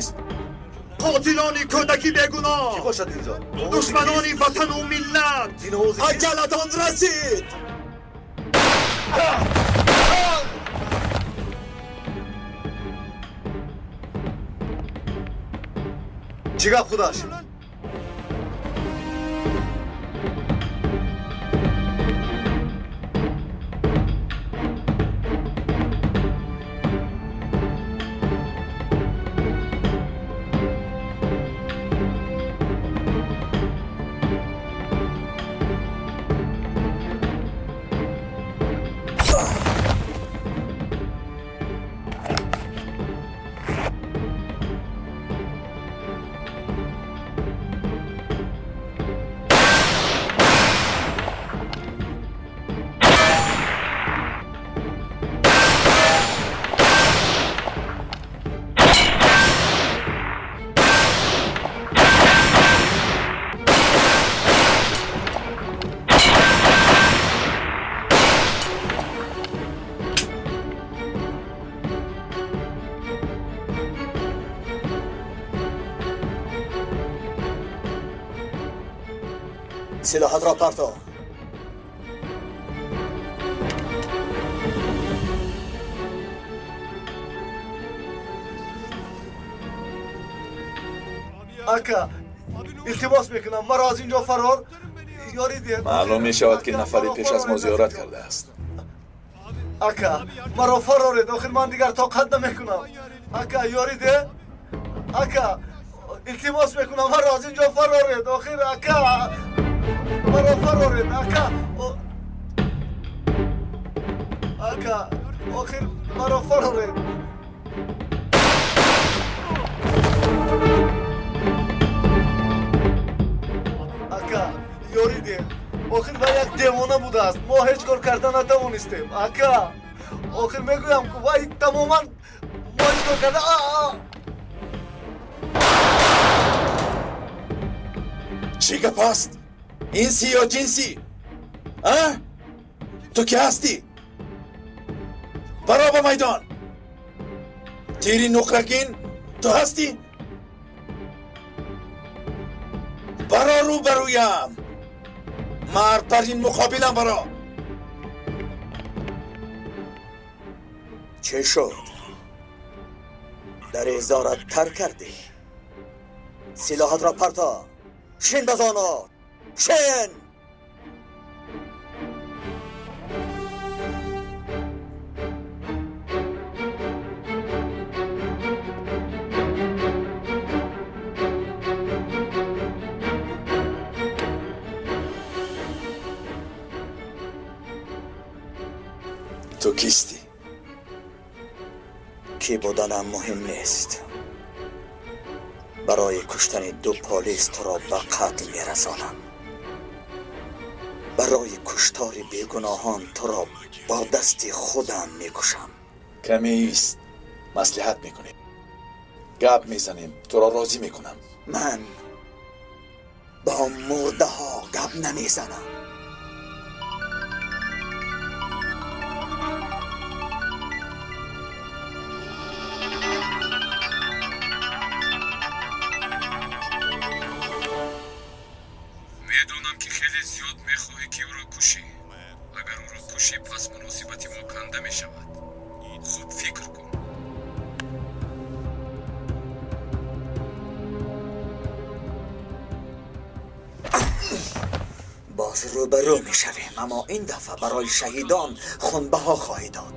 Кист? Қотилони кӯдаки бегуноҳ! Кӣ бошад инҷо? Душманони ватану миллат! Ин овози кист? Аҷалатон расид! Чӣ гап худаш? Силоҳатро парто. Ака, илтимос мекунам, маро аз инҷо фарор ёрӣ диҳед. Маълум мешавад, ки нафаре пеш аз мо зиёрат кардааст. Ака, маро фароред, охир ман дигар тоқат намекунам. Ака, ёрӣ деҳ. Ака, илтимос мекунам, маро аз инҷо фароред, охир ака, маро фароред, ака. Ака, охир маро фароред. Ака, ёрӣ деҳ. Охир вай як девона будааст, мо ҳеҷ кор карда натавонистем. Ака, охир мегӯям, ку вай тамоман мо ҳеҷ кор карда. Чӣ гап аст? Инсӣ ё ҷинсӣ? А? Ту кӣ ҳастӣ? Баро ба майдон! Тири нуқрагин ту ҳастӣ? Баро рӯбарӯям! Мард бар ин муқобилам баро! Чӣ шуд? Дар эзорат тар кардӣ? Силоҳатро парто! Шин ба зону! Шин! Ту кистӣ? Кӣ буданам муҳим нест. Барои куштани ду полис туро ба қатл мерасонам. Барои куштори бегуноҳон туро бо дасти худам мекушам. Каме ист, маслиҳат мекунем, гап мезанем, туро розӣ мекунам. Ман бо мурдаҳо гап намезанам. Медонам, ки хеле зиёд мехоҳӣ, ки ӯро кушӣ. Агар ӯро кушӣ, пас муносибати мо канда мешавад. Хуб фикр кун. Боз рӯбарӯ мешавем, аммо ин дафъа барои шаҳидон хунбаҳо хоҳӣ дод.